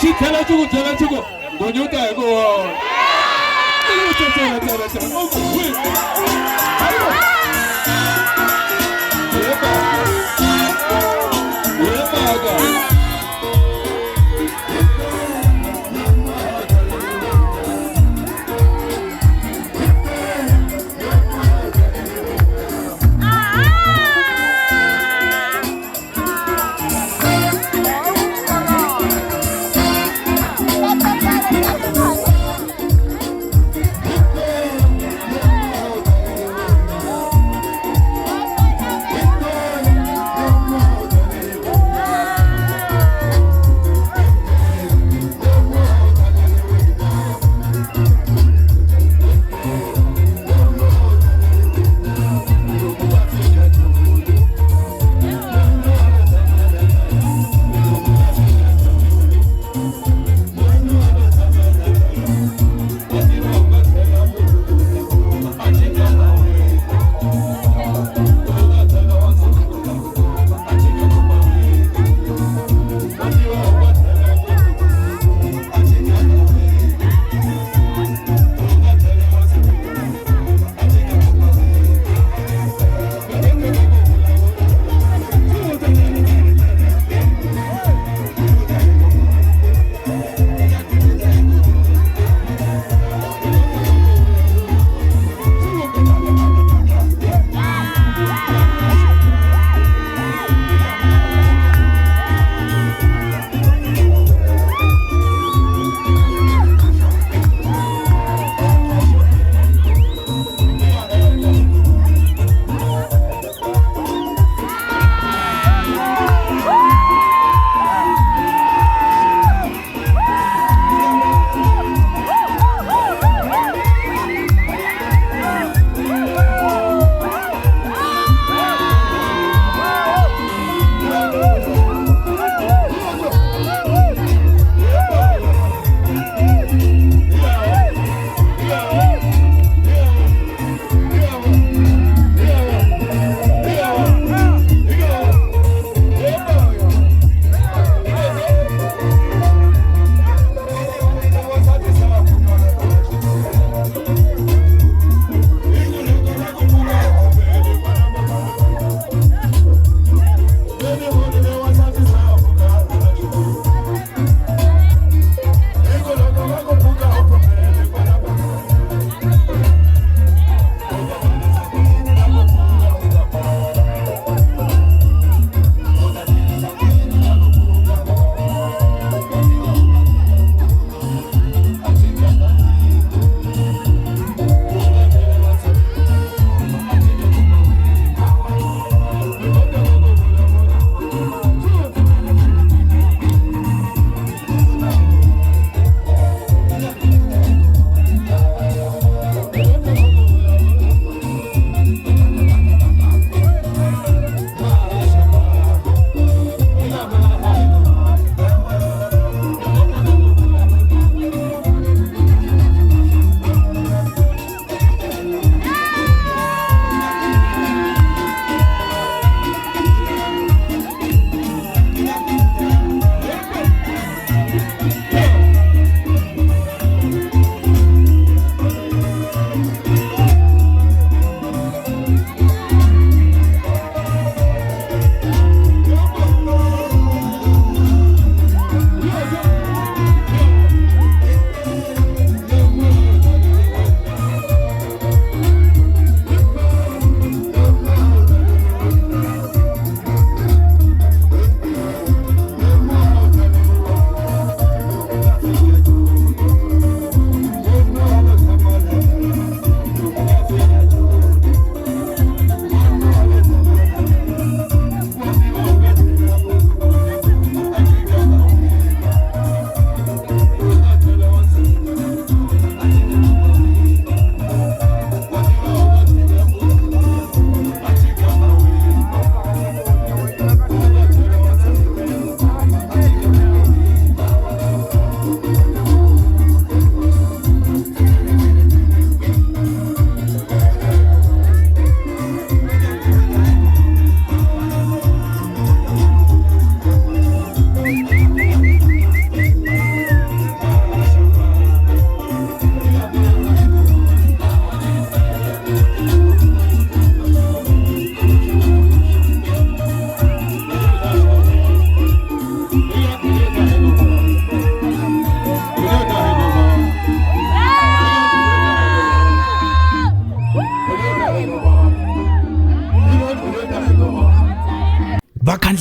Xi tlhela xi ku byela xi ku nghunyuta hi ku wona. U ku hwi. Yeba. Yeba.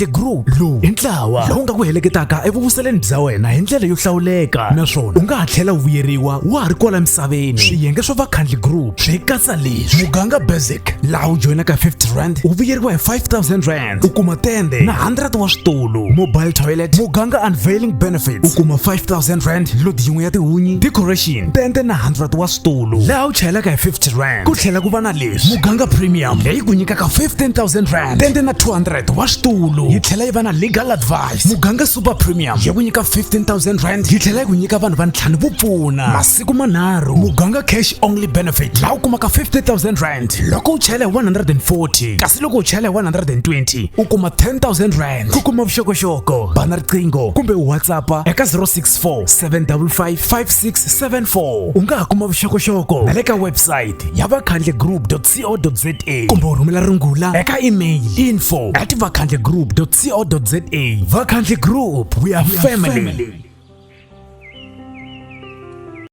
Vakhandli Group lowu i ntlawa lowu nga ku heleketaka evuvuseleni bya wena hi ndlela yo hlawuleka naswona u nga ha tlhela u vuyeriwa wa ha ri kwala misaveni. Swiyenge swa Vakhandli Group swi katsa leswi: Muganga Basic, laha u joyinaka 50 rand u vuyeriwa hi 5000 rand, u kuma tende na 100 wa switulu. Mobile Toilet, Muganga Unveiling Benefits, u kuma 5000 rand, lodi yin'we ya tihunyi, decoration, tende na 100 wa switulu, laha u chayelaka hi 50 rand. Ku tlhela ku va na leswi: Muganga Premium, leyi ku nyikaka 15000 rand, tende na 200 wa switulu, yi tlhela yi va na legal advice. Muganga Super Premium yi ku nyika 15000 rand, yi tlhela yi ku nyika vanhu va ntlhanu vo pfuna masiku manharhu. Muganga Cash Only Benefit, laha u kumaka 50000 rand loko u chayela hi 140, kasi loko u chayela hi 120 u kuma 10000 rand. Ku kuma vuxokoxoko, bana riqingho kumbe u WhatsApp eka 064 755 5674. U nga ha kuma vuxokoxoko na le ka website ya vakhandlegroup.co.za kumbe u rhumela rungula eka email info at vakhandlegroup.co.za. Vakhandle Group, we are family.